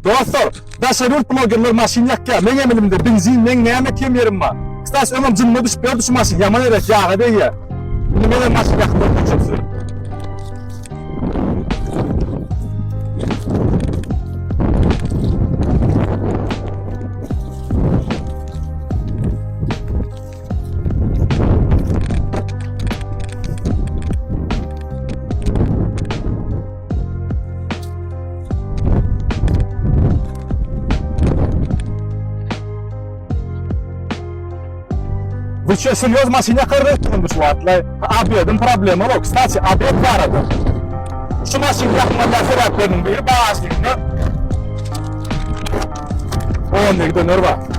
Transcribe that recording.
Dostlar, daşary ýurt blogerler maşyn ýakýar. Meň elimde benzin, meň näme kem ýerim bar. Kstati, öňem jynyma düşüp ýördi şu maşyn, ýaman erbet ýaga degýär. Indi menem maşyn ýakyp görkezjek size. Вы что, серьезно maşyn ýakar öýtdüňmi şu wagtlaý? Obediň problema ýok. Kstati, obed barada. Şu maşyn ýakmaýan sebäpleriniň biri bagažniginde 10 döner bar.